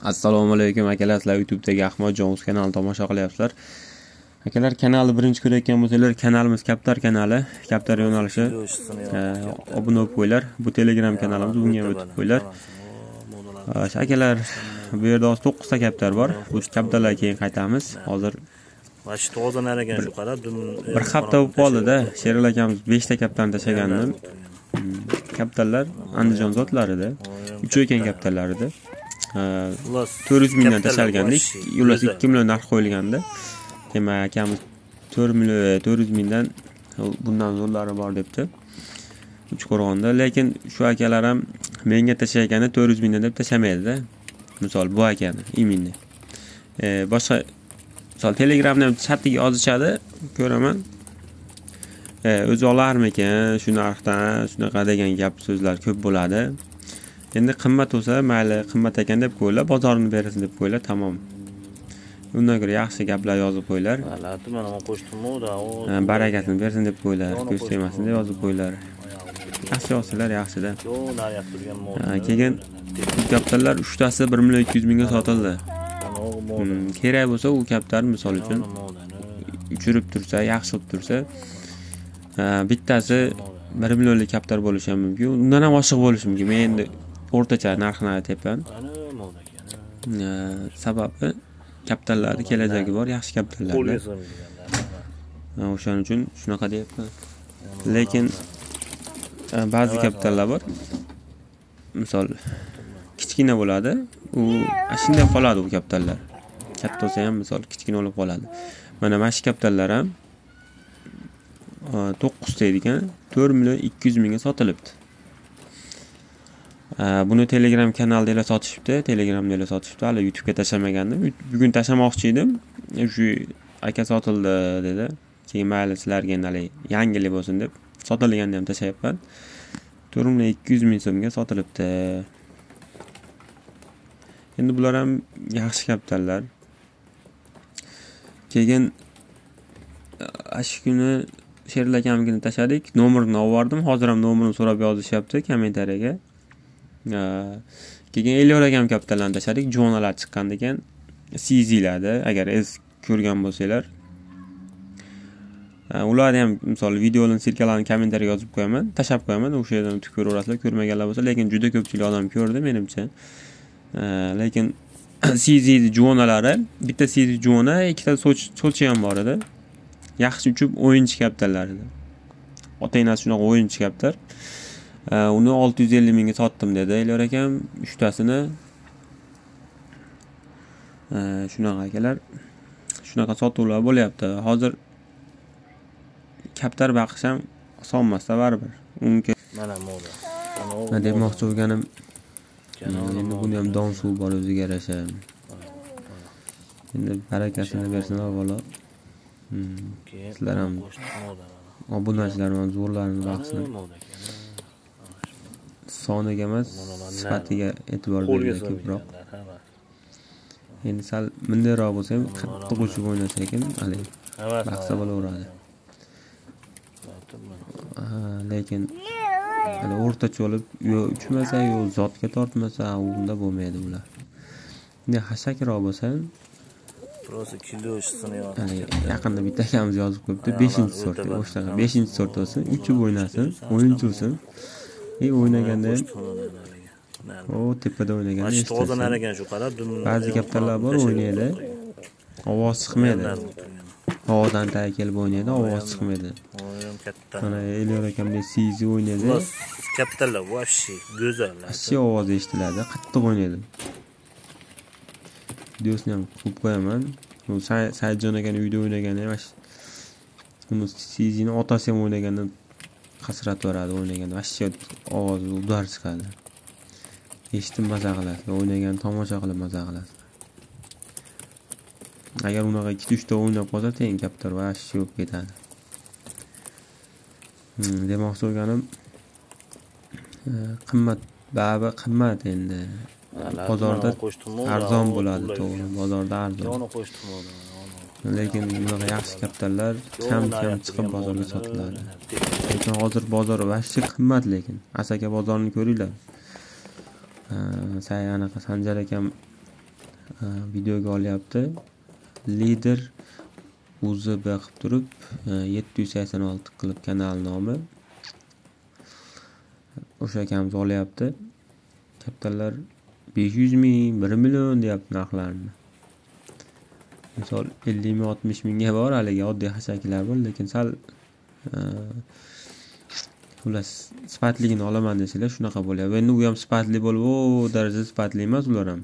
Assalomu alaykum akalar, sizlar YouTube'dagi Ahmadjon Uz kanalini tomosha qilyapsizlar. Akalar, kanalni birinchi ko'rayotgan bo'lsanglar, kanalimiz Kaptar kanali, Kaptar yo'nalishi. Obuna bo'lib qo'yinglar. Bu Telegram kanalimiz, bunga ham o'tib qo'yinglar. Akalar, bu yerda hozir 9 ta kaptar bor. Bu kaptarlarga keyin qaytamiz. Hozir Mana toza naragan shu qara bir hafta bo'lib qoldi-da. Sherali akamiz 5 ta kaptarni tashlagandim. Kaptarlar Andijon zotlarida, uchayotgan kaptarlarida. 400 mingdan tashalgandik. Yo'lasi 2 million narx qo'yilgandi. Demak, akamiz 4 million 400 mingdan bundan zo'rlari bor debdi. Uchqo'rg'onda, lekin shu akalar ham menga tashlayotganda 400 mingdan deb tashlamaydi-da. Misol bu akani, iminni. Boshqa misol Telegramda ham chatiga yozishadi, ko'raman. O'zi olarmikan shu narxdan, shunaqa degan gap so'zlar ko'p bo'ladi. Endi qimmat bo'lsa, mayli, qimmat ekan deb qo'yinglar, bozorini bersin deb qo'yinglar, tamom. Undan ko'ra yaxshi gaplar yozib qo'yinglar. Barakasini bersin deb qo'yinglar, ko'z tegmasin deb yozib qo'yinglar. Yaxshi yozsalar yaxshida. Keyin kaptarlar 3 tasi 1 million 200 mingga sotildi. Kerak bo'lsa u kaptar misol uchun uchirib tursa, yaxshi bo'lib tursa, bittasi 1 millionlik kaptar bo'lishi ham mumkin. Undan ham oshiq bo'lishi mumkin. Men endi o'rtacha narxini aytyapman. Sababi kaptarlarning kelajagi bor, yaxshi kaptarlar. O'shaning uchun shunaqa deyapman. Lekin ba'zi kaptarlar bor. Misol kichkina bo'ladi, u shunday qoladi u kaptarlar. Katta bo'lsa ham misol kichkina bo'lib qoladi. Mana shu kaptarlar ham 9 ta ekan, 4 million 200 mingga sotilibdi. Buni Telegram kanalida sotishibdi, Telegramda sotishibdi. Hali YouTubega tashlamagandim. Bugun tashlamoqchi edim. Shu aka sotildi dedi. Keyin mayli sizlarga endi hali yangilik bo'lsin deb sotilganda ham tashlayapman. 4 million 200 ming so'mga sotilibdi. Endi bular ham yaxshi kaptarlar. Keyin shu kuni Sherali akamnikini tashladik. Nomerini olib bordim. Hozir ham nomerini so'rab yozishyapti kommentariyaga. Keyin Elyor akam kaptarlarni tashladik. Juvonalar chiqqan ekan. Siziladi, agar ko'rgan bo'lsanglar. Ularni ham misol videolarni silkalarni kommentariyaga yozib qo'yaman, tashlab qo'yaman. O'sha yerdan o'tib ko'raverasizlar, ko'rmaganlar bo'lsa, lekin juda ko'pchilik odam ko'rdi menimcha. Lekin Sizi juvonalari, bitta Sizi juvona, ikkita so'chi ham bor edi. Yaxshi uchib o'yinchi kaptarlar edi. Ota-enasi shunaqa o'yinchi kaptar. Uni 650 mingga sotdim dedi Elyor akam, 3 tasini. Shunaqa akalar, shunaqa sotuvlar bo'lyapti. Hozir kaptar baqish ham oson emas-da baribir. Unga mana moda. Mana demoqchi bo'lganim, endi buni ham don suv bor o'ziga yarasha. Endi barakasini bersin avvalo. Sizlar ham obunachilar ham zo'rlarini baqsin. Soniga emas, sifatiga e'tibor beringlar ko'proq. Endi sal bundayroq bo'lsa ham qattiq uchib o'ynasa ekan, hali baqsa bo'laveradi. Lekin hali o'rtacha bo'lib, yo uchmasa, yo zotga tortmasa, unda bo'lmaydi bular. Endi hashakroq bo'lsa, prosta kilosini yaqinda bitta akamiz yozib qo'yibdi, 5-sort, o'shaqa 5-sort bo'lsin, uchib o'ynasin, o'yinchi bo'lsin. O'ynaganda ham o tepada o'ynaganda ba'zi kaptarlar bor, o'ynaydi, ovoz chiqmaydi. Havodan tagi kelib o'ynaydi, ovoz chiqmaydi. Mana Elyor akamdek Sizi o'ynaydi. Kaptarlar вообще go'zal. Вообще ovoz eshitiladi, qattiq o'ynaydi. Videosini ham qo'yib qo'yaman. U Saidjon akani uyda o'ynagani ham, uni Sizini otasi ham o'ynagandan hasrat beradi o'ynaganda, вообще ovozi udar chiqadi. Eshitib maza qilasizlar, o'ynagan tomosha qilib maza qilasizlar. Agar unaqa 2-3 ta o'ynab qolsa, teng kaptar вообще bo'lib ketadi. Demoqchi bo'lganim, qimmat, baribir qimmat endi. Bozorda arzon bo'ladi, to'g'ri, bozorda arzon. Lekin bunaqa yaxshi kaptarlar kam-kam chiqib bozorga sotiladi. Lekin hozir bozor vahshiy qimmat lekin. Asaka bozorini ko'ringlar. Anaqa Sanjar akam Videoga olyapti. Lider UZB qilib turib 786 qilib kanal nomi. O'sha akamiz olyapti. Kaptarlar 500 ming, 1 million deyapti narxlarini. Misol 50 ming, 60 mingga bor haligi oddiy xashaklar bor, lekin sal xullas sifatligini olaman desanglar shunaqa bo'lyapti. Endi u ham sifatli bo'lib, o darajada sifatli emas ular ham.